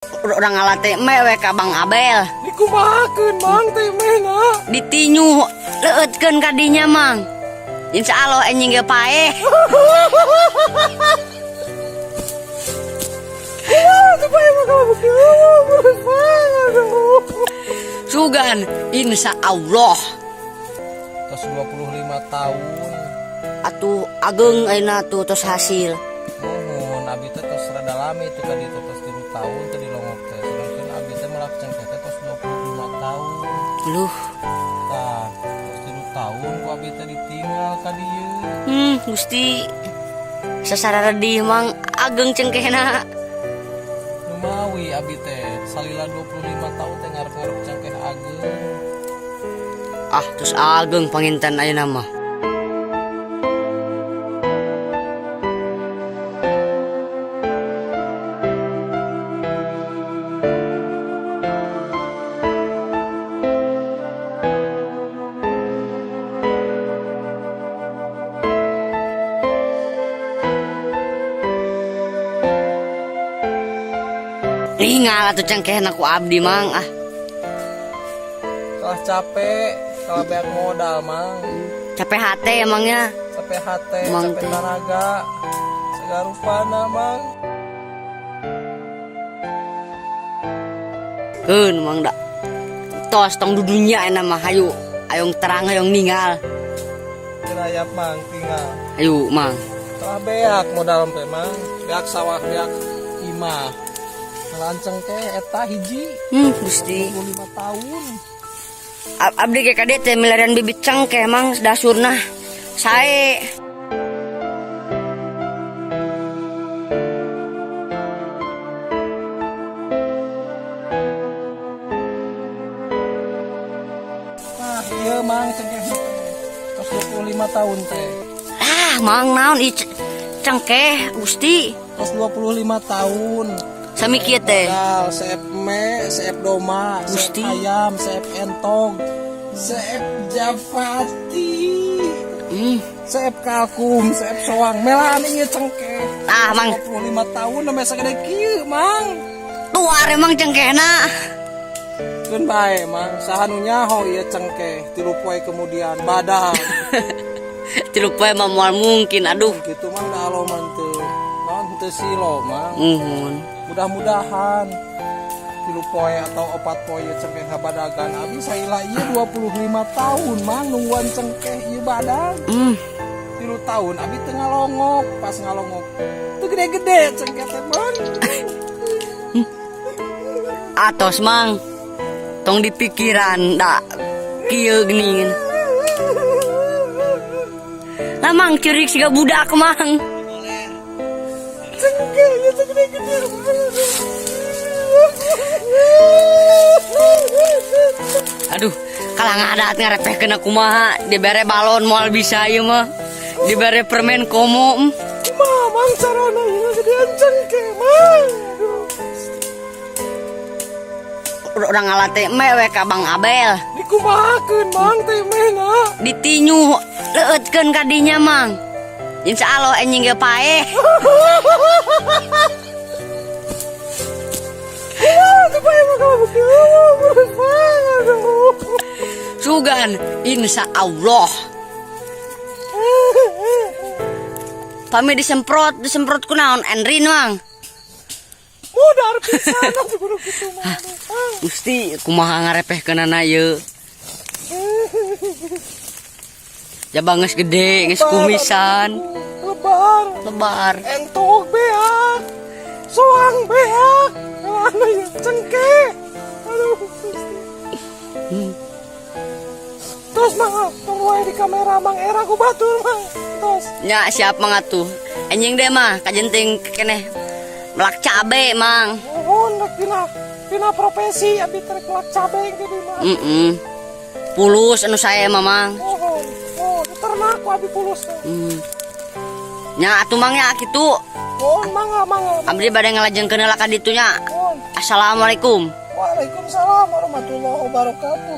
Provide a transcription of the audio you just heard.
Urang ngala teh we ka Bang Abel. Dikumahakeun, Mang, teh mehna? Ditinyu leueutkeun ka dinya, Mang. Insya Allah enjing ge paeh. Kumaha tuh paeh mah kalau begitu? Aduh. Sugan insya Allah. Tos 25 tahun. Atuh ageng ayeuna tuh tos hasil. Muhun, abi teh tos rada lami itu ka ditu, tos 3 tahun teh di Longok teh. Sedangkan abi teh melak cengkeh teh tos 25 tahun. Luh. Tah, tos 3 tahun ku abi teh ditinggal ka dieu. Gusti. Sasararedih, Mang, ageng cengkehna. Numawi abi teh salila 25 tahun teh ngarep-ngarep cengkeh ageng. Ah, terus ageng panginten ayeuna mah. Ningal atuh cengkehna ku abdi, Mang, ah. Kalah capek, kalah beak modal, Mang. Capek hate emangnya. Capek hate, Mang capek teh. Tanaga. Sagarupana, Mang. Keun, Mang, da. Tos tong dudunya ayeuna mah, hayu. Hayang terang, hayang ningal. Gerayap, Mang, tinggal. Hayu, Mang. Kalah beak modal teh, Mang. Beak sawah, beak imah. Ngelaan cengkeh eta hiji. Gusti. 25 tahun. Abdi ge kade teh milarian bibit cengkeh, Mang, dasurna. Sae. Nah, iya, Mang, cengkeh teh. Tos 25 tahun teh. Ah, Mang, naon ieu cengkeh, Gusti? Tos 25 tahun. Sami kieu teh. Modal seep me, seep doma, seep Gusti. Ayam, seep entog, seep japati, seep kalkum, seep soang. Melaan ieu cengkeh. Ah, Mang. 25 tahun namanya sagede kieu, Mang. Tuar emang cengkehna. Keun bae, Mang. Saha nu nyaho ieu cengkeh 3 poe kemudian badan. 3 poe mah moal mungkin, aduh. Gitu, Mang, da aloman teu. Naon teu silo, Mang. Muhun. Mudah-mudahan 3 poe atau 4 poe ieu cengkeh ngabadagan. Abi saila ieu 25 tahun, Mang, nungguan cengkeh ieu badan. 3 tahun abi teu ngalongok, pas ngalongok teu gede-gede cengkeh teh, Mang. Atos, Mang. Tong dipikiran da kieu geuning. Lah, Mang, ceurik siga budak, Mang. Cengkeh ieu teu gede-gede. Aduh, kalah ngadat ngarepehkeun kumaha, dibere balon moal bisa ieu mah. Dibere permen komo. Kumaha, Mang, carana ieu gedean cengkeh, Mang? Aduh. Urang ngala teh we ka Bang Abel. Dikumahakeun, Mang, teh mehna? Ditinyu leueutkeun ka dinya, Mang. Insya Allah enjing ge paeh. Kumaha tuh paeh mah kalau begitu? Aduh. Sugan insya Allah. Pami disemprot, disemprot kunaon Enrin, Mang? Modar pisan atuh kudu kitu mah. Aduh. Ah. Gusti, kumaha ngarepehkeunana ieu? Jaba geus gede, geus kumisan. Lebar. Lebar. Entok beak. Soang beak. Mana ya cengkeh. Aduh, Gusti. Terus, Mang, tong wae di kamera, Mang, era ku batur, Mang. Tos. Nya siap, Mang, atuh. Anjing deh mah kajenting keneh melak cabe, Mang. Mohon rek dina profesi abi teh rek melak cabe ge di mah. Pulus anu saya mah, Mang. Mohon. Oh, ternak ku abi pulus teh. Nya atuh, Mang, nya kitu. Mohon, mangga, mangga. Abdi bade ngalajengkeun heula ka ditu nya. Mohon. Assalamualaikum. Waalaikumsalam warahmatullahi wabarakatuh.